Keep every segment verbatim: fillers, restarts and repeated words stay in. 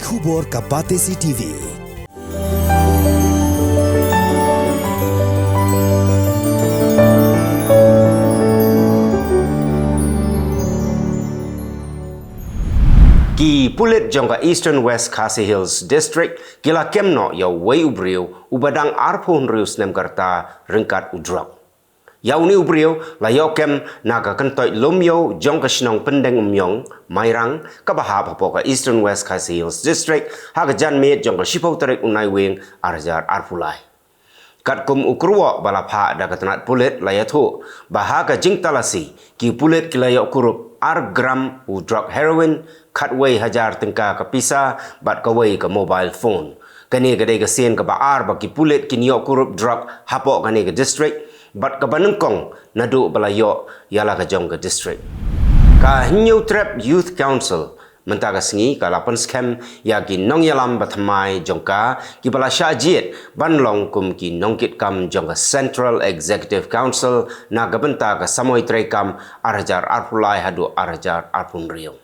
Khubor ka Batesi T V. Ki pulit jong ka Eastern West Khasi Hills District ki la kem noh ïa uwei u briew uba dang arphew hynriew snem ka rta ryngkat u drok. Ïa une u briew la ïoh kem na ka kyntoit Lumïew jong ka shnong Pyndeng Umïong, Mairang, kaba hap hapoh ka Eastern West Khasi Hills District ha ka janmiet jong ka shiphew tarik u Naiwieng ar hajar arphew lai. Katkum u kyrwoh ba la phah da ka tnat pulit la ïathuh ba ha ka jingtalasi ki pulit ki la ïoh kurup ar gram u drok heroin, khatwei hajar tyngka ka pisa bad kawei ka mobile phone. Kane ka dei ka sien kaba ar ba ki pulit kin ïoh kurup drok hapoh kane ka district bad kaba nyngkong naduh ba la ïoh ïa la ka jong ka district. Ka Hynñiewtrep Youth Council mynta ka sngi ka la pynskhem ïa ki nongïalam bathymmai jong ka kiba la shah jied ban long kum ki nongkitkam jong ka Central Executive Council na ka bynta ka samoi treikam ar hajar arphew lai haduh ar hajar arphew hynriew.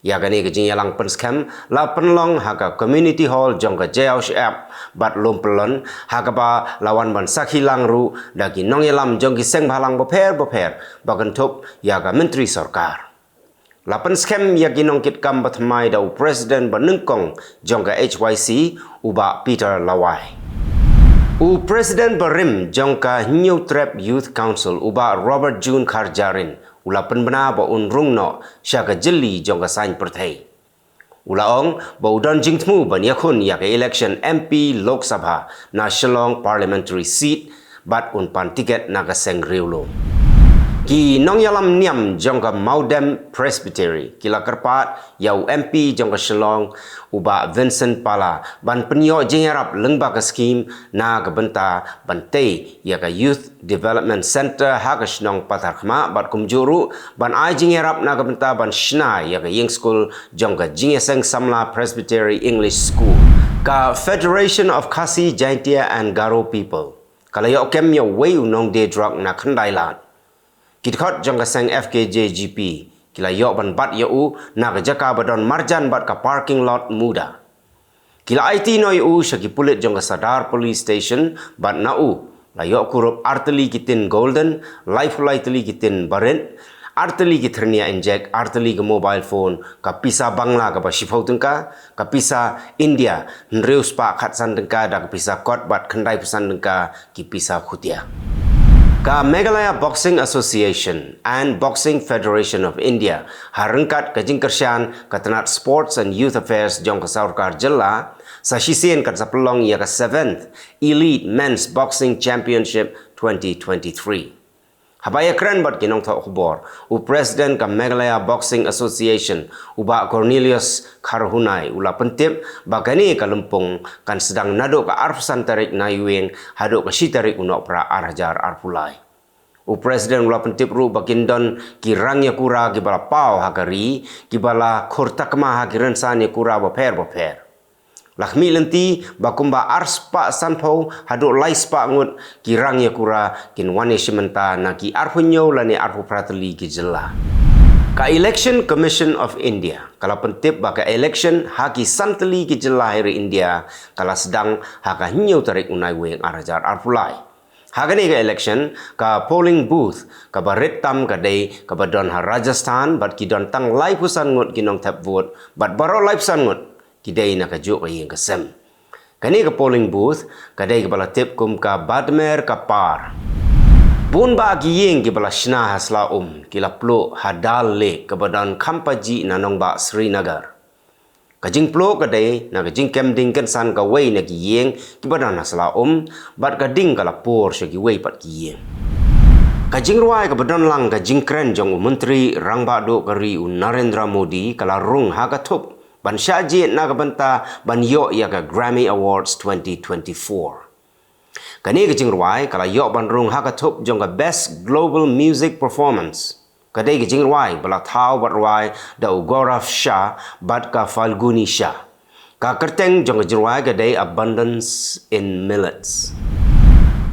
Ïa kane ka jingïalang pynskhem la pynlong ha ka Community Hall jong ka Jaiaw Shyiap bad Lumpyllon, ha kaba la wan ban sakhi lang ruh da ki nongïalam jong ki seng bhalang bapher bapher ba kynthup ïa ka Myntri Sorkar. La pynskhem ïa ki nongkitkam bathymmai da u President ba nyngkong jong ka H Y C, u Bah Peter Lawai. U President barim jong ka Hynñiewtrep Youth Council, u Bah Robert June Kharjarin, u la pynbna ba un rung noh sha ka jylli jong ka saiñ pyrthei. U la ong ba u don jingthmu ban ïakhun ïa ka election M P Lok Sabha na Shillong Parliamentary Seat bad un pan tiket na ka seng riewlum. Ki nongïalam niam jong ka Mawdem Presbytery ki la kyrpad ïa u M P jong ka Shillong, u Bah Vincent Pala, ban pynïoh jingïarap lyngba ka skhim na ka bynta ban tei ïa ka Youth Development Centre ha ka shnong Patharkhmah bad kumjuh ruh ban ai jingïarap na ka bynta ban shna ïa ka ïing skul jong ka Jingïaseng Samla Presbytery English School. Ka Federation of Khasi Jaintia and Garo People ka la ïoh kem ïa uwei u nongdie drok na Khyndailad. Ki dkhot jong ka seng F K J G P ki la ïoh ban bat ïa u na ka jaka ba don marjan bad ka parking lot MUDA. Ki la aiti noh ïa u sha ki pulit jong ka Sadar Police Station bad na u la ïoh kurup ar tylli ki tin Golden, laiphew lai tylli ki tin barit, ar tylli ki thyrnia injek, ar tylli ki mobile phone, ka pisa Bangla kaba shiphew tyngka, ka pisa India hynriew spah khatsan tyngka, da ka pisa kot bad khyndaiphew san tyngka ki pisa khutia. Ka Meghalaya Boxing Association and Boxing Federation of India, ha ryngkat ka jingkyrshan ka tnat Sports and Youth Affairs jong ka sorkar jylla, sa shisien kan sa pynlong ïa ka seventh Elite Men's Boxing Championship twenty twenty-three. Haba ïakren bad ki nongthoh khubor, u President ka Meghalaya Boxing Association, u Bah Cornelius Kharhunai, u la pyntip ba kane ka lympung kan sdang naduh ka arphew san tarik Naiwieng haduh ka shi tarik u Nohprah ar hajar arphew lai. U President u la pyntip ruh ba kin don ki rang ïakura kiba la paw ha ka ri, kiba la khur takma ha ki rynsan ïakura bapher bapher. La khmih lynti ba kumba ar spah sanphew haduh lai spah ngut ki rang ïakura kin wan ïashim bynta na ki arphew hynñiew lane arphew phra tylli ki jylla. Ka Election Commission of India ka la pyntip ba ka election ha ki san tylli ki jylla ha ri India ka la sdang ha ka hynñiew tarik u Naiwieng ar hajar arphew lai. Ha kane ka election, ka polling booth kaba rit tam ka dei kaba don ha Rajasthan bad ki don tang laiphew san ngut ki nongthep vote bad baroh laiphew san ngut ki dei na kajuh ka ïing ka sem. Kane ka polling booth ka dei kaba la tip kum ka Badmer ka Par. Bun bah ki ïing kiba la shna ha sla um ki la pluh ha Dal Lake kaba don kham pajih na nongbah Srinagar. Ka jingpluh ka dei na ka jingkem ding kynsan kawei na ki ïing kiba don ha sla um, bad ka ding ka la pur sha kiwei pat ki ïing. Ka jingrwai kaba don lang ka jingkren jong u Myntri Rangbah Duh ka ri u Narendra Modi ka la rung ha ka thup ban shah jied na ka bynta ban ïoh ïa ka Grammy Awards twenty twenty-four. Kane ka jingrwai ka la ïoh ban rung ha ka thup jong ka Best Global Music Performance. Ka dei ka jingrwai ba la thaw bad rwai da u Gaurav Shah bad ka Falguni Shah. Ka kyrteng jong ka jingrwai ka dei Abundance in Millets.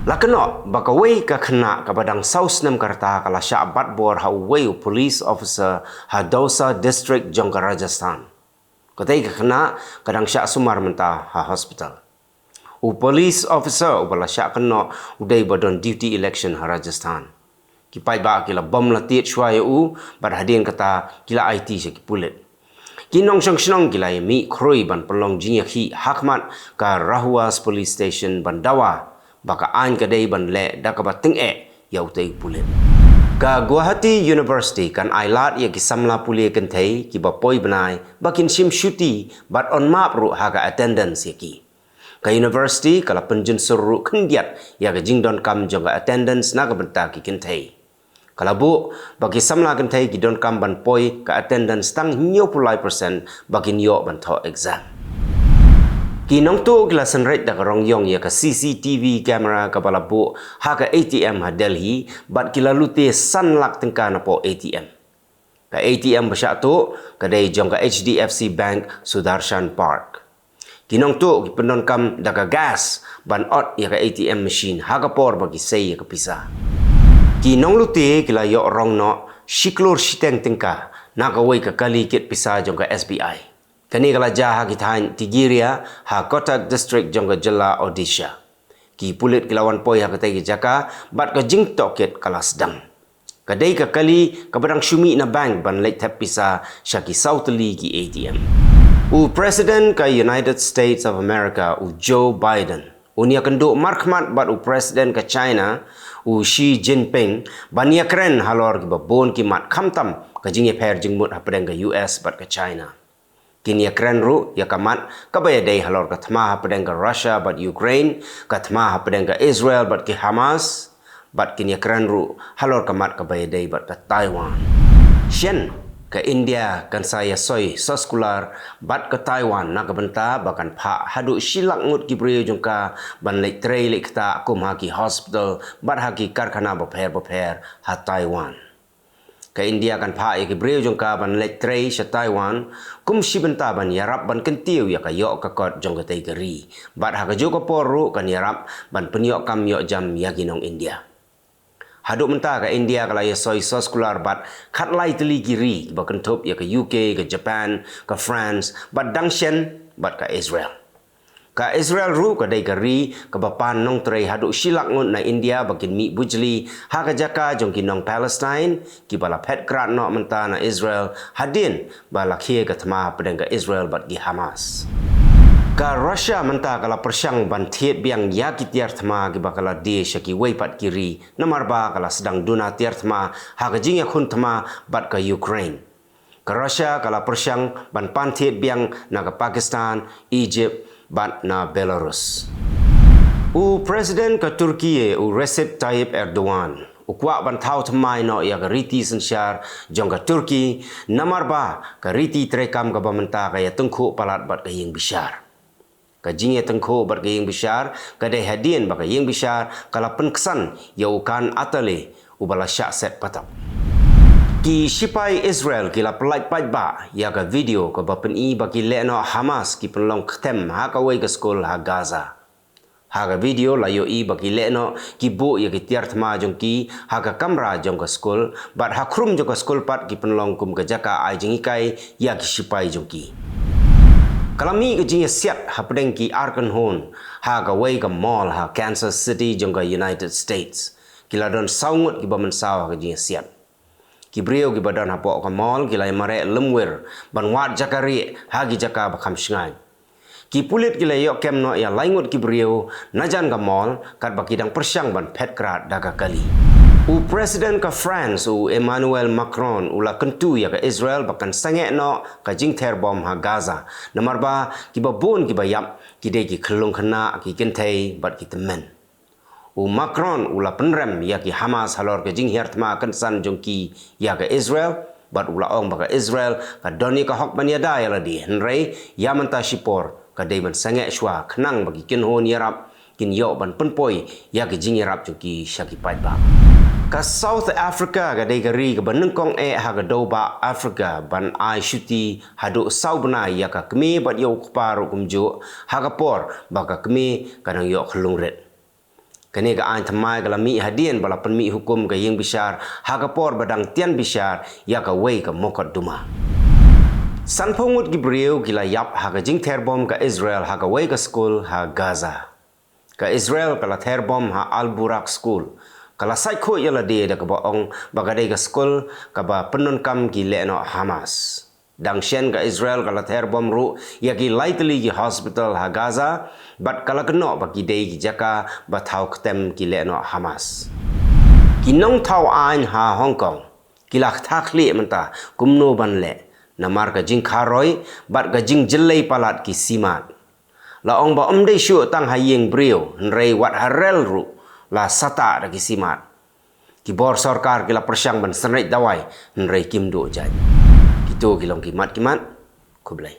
La kynnoh ba kawei ka khynnah kaba dang saw snem ka rta ka la shah bat bor ha uwei u police officer ha Dausa District jong ka Rajasthan. Katei ka khynnah ka dang shah sumar mynta ha hospital. U police officer uba la shah kynnoh u dei ba don duty election ha Rajasthan. Ki paidbah ki la bom la tied shuwa ïa u, bad hadien kata ki la aiti sha ki pulit. Ki nongshong shnong ki la ïa mih khrui ban pynlong jingïakhih ha khmat ka Rahuas Police Station ban dawa ba ka aiñ ka dei ban leh da kaba tyngeh ïa utei u pulit. Ka Guwahati University kan ailad ïa ki samla pule kynthei kiba poi bnai ba kin shim shuti bad yn map ruh ha ka attendance ïa ki. Ka university ka la pynjynsur ruh khyndiat ïa ka jingdonkam jong ka attendance na ka bynta ki kynthei. Ka la buh ba ki samla kynthei ki donkam ban poi ka attendance tang hynñiewphew lai percent ba kin ïoh ban thoh exam. Ki nongtuh ki la synreit da ka rong ïong ïa ka C C T V camera kaba la buh ha ka A T M ha Delhi, bad ki la lute san lak tyngka napoh A T M. Ka A T M ba shah tuh ka dei jong ka H D F C Bank Sudarshan Park. Ki nongtuh ki pyndonkam da ka gas ban ot ïa ka A T M machine ha ka por ba ki sei ïa ka pisa. Ki nonglute ki la ïoh rong noh shi klur shiteng tyngka na kawei ka kali kit pisa jong ka S B I. Kane ka la jia ha ki thaiñ Tigiria ha Cuttack District jong ka jylla Odisha. Ki pulit ki la wan poi ha katei ka jaka bad ka jingtohkit ka la sdang. Ka dei ka kali kaba dang shu mih na bank ban leit thep pisa sha ki saw tylli ki A T M. U President ka United States of America, u Joe Biden, un ïakynduh markhmat bad u President ka China, u Xi Jinping, ban ïakren halor kiba bun ki mat, khamtam ka jingïapher jingmut hapdeng ka U S bad ka China. Kin ïakren ruh ïa ka mat kaba ïadei halor ka thma hapdeng ka Russia bad Ukraine, ka thma hapdeng ka Israel bad ki Hamas, bad kin ïakren ruh halor ka mat kaba ïadei bad ka Taiwan. Shen, ka India kan sa ïasoi soskular bad ka Taiwan na ka bynta ba kan phah haduh shi lak ngut ki briew jong ka ban leit trei leit ktah kum ha ki hospital bad ha ki karkhana bapher bapher ha Taiwan. Ka India kan phah ïa ki briew jong ka ban leit trei sha Taiwan kum shi bynta ban ïarap ban kyntiew ïa ka ïoh ka kot jong katei ka ri. Bad ha kajuh ka por ruh kan ïarap ban pynïoh kam ïoh jam ïa ki nong India. Haduh mynta ka India ka la ïasoi soskular bad khatlai tylli ki ri kiba kynthup ïa ka U K, ka Japan, ka France, bad dang shen bad ka Israel. Ka Israel ruh ka dei ka ri kaba pan nongtrei haduh shi lak ngut na India ba kin mih bujli ha ka jaka jong ki nong Palestine kiba la phet krad noh mynta na Israel hadien ba la khie ka thma hapdeng ka Israel bad ki Hamas. Ka Russia mynta ka la pyrshang ban thied biang ïa ki tiar thma kiba ka la die sha kiwei pat ki ri, namar ba ka la sdang duna tiar thma ha ka jingïakhun thma bad ka Ukraine. Ka Russia ka la pyrshang ban pan thied biang na ka Pakistan, Egypt bad na Belarus. U President ka Turkey, u Recep Tayyip Erdogan, u kwah ban thaw thymmai noh ïa ka riti synshar jong ka Turkey, namar ba ka riti treikam kaba mynta ka ïatyngkhuh palat bad ka ïing bishar. Ka jingïatyngkhuh bad ka ïing bishar ka dei hadien ba ka ïing bishar ka la pynksan ïa u Kan Atalay uba la shah set patok. Ki shipai Israel ki la pyllait paidbah ïa ka video kaba pyni ba ki lehnoh Hamas ki pynlong ktem ha kawei ka skul ha Gaza. Ha ka video la ïohi ba ki lehnoh ki buh ïa ki tiar thma jong ki ha ka kamra jong ka skul, bad ha khrum jong ka skul pat ki pynlong kum ka jaka ai jinghikai ïa ki shipai jong ki. Ka la mih ka jingïasiat hapdeng ki ar kynhun ha kawei ka mall ha Kansas City jong ka United States. Ki la don saw ngut kiba mynsaw ha ka jingïasiat. Ki briew kiba don hapoh ka mall ki la ïamareh lymwir ban wad jaka rieh ha ki jaka ba kham shngaiñ. Ki pulit ki la ïoh kem noh ïa lai ngut ki briew na jan ka mall katba ki dang pyrshang ban phet krad da ka kali. U President ka France, u Emmanuel Macron, u la kyntu ïa ka Israel ba kan sangeh noh ka jingther bom ha Gaza, namar ba kiba bun kiba ïap ki dei ki khyllung khynnah, ki kynthei bad ki tymmen. U Macron u la pynrem ïa ki Hamas halor ka jinghiar thma kynsan jong ki ïa ka Israel, bad u la ong ba ka Israel ka don ïa ka hok ban ïada ïa lade, hynrei ïa mynta shipor ka dei ban sangeh shuwa khnang ba ki kynhun ïarap kin ïoh ban pynpoi ïa ki jingïarap jong ki sha ki paidbah. Ka South Africa ka dei ka ri kaba nyngkong eh ha ka dewbah Africa ban ai shuti haduh saw bnai ïa ka kmie bad ïa u kpa ruh kumjuh, ha ka por ba ka kmie ka dang ïoh khyllung rit. Kane ka aiñ thymmai ka la mih hadien ba la pynmih hukum ka ïing bishar ha ka por ba dang tian bishar ïa kawei ka mokotduma. Sanphew ngut ki briew ki la ïap ha ka jingther bom ka Israel ha kawei ka skul ha Gaza. Ka Israel ka la ther bom ha Al Burak School, ka la sait khuid ïa lade da kaba ong ba ka dei ka skul kaba pyndonkam ki lehnoh Hamas. Dang shen ka Israel ka la ther bom ruh ïa ki lai tylli ki hospital ha Gaza, bad ka la kynnoh ba ki dei ki jaka ba thaw ktem ki lehnoh Hamas. Ki nongthaw aiñ ha Hong Kong ki la ktah khlieh mynta kumno ban leh namar ka jingkharoi bad ka jingjyllei palat ki simat. La ong ba ym dei shuh tang ha ïing briew hynrei wat ha rel ruh la satah da ki simat. Ki bor sorkar ki la pyrshang ban synreit dawai hynrei kim duh jait. Kito ki long ki mat ki mat. Khublei.